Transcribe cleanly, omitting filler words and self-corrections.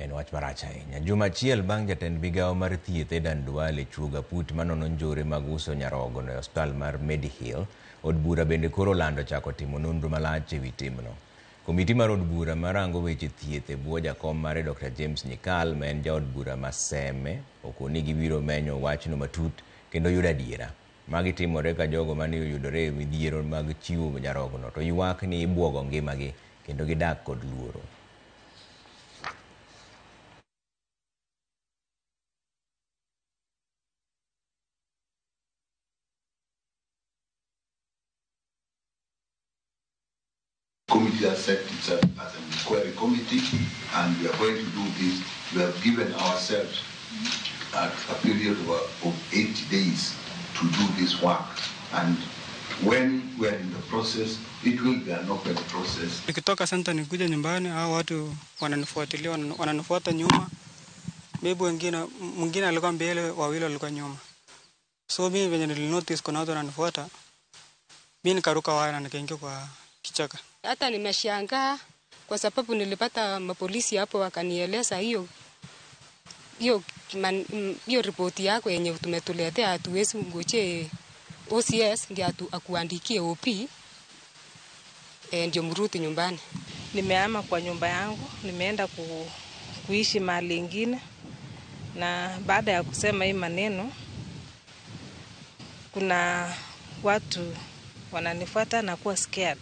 En wach marach ahinya. Juma achiel bang' jatend migawo mar thieth Adan Duale chuogo aput manono njore mag uso nyarogno e osiptal mar Mediheal, od bura bende koro olando chako timo nonro malach ewi timno. Komiti mar od bura marango weche thieth e bwo jakom mare Dr. James Nyikal ma en jaod bura ma Seme okoni gibiro menyo wachno matut kendo yudo adiera. Magi timore ka jogo mane oyudore e midhiero mag chiwo nyarogno to ywak ni ibuogo ngimagi kendo gidak kod luoro. Committee has set itself as an inquiry committee, and we are going to do this. We have given ourselves a period of 80 days to do this work, and when we are in the process, it will be an open process. Nikitoka center nikuja nyumbani, hao watu wananifuatilia, wananifuata nyuma. Maybe wengine, mwingine alikuwa mbele, wawili walikuwa nyuma. So mimi venye nilinotice kuna watu wananifuata, mimi nikaruka waya na nikaingia kwa kichaka. Hata nimeshangaa kwa sababu nilipata mapolisi hapo wakanieleza hiyo ripoti yako yenye tumetuletea, hatuwezi ngoje OCS ndio akuandikie OP, ndio mrudi nyumbani. Nimehama kwa nyumba yangu, nimeenda kuishi mahali ingine, na baada ya kusema hii maneno kuna watu wananifuata na kuwa scared.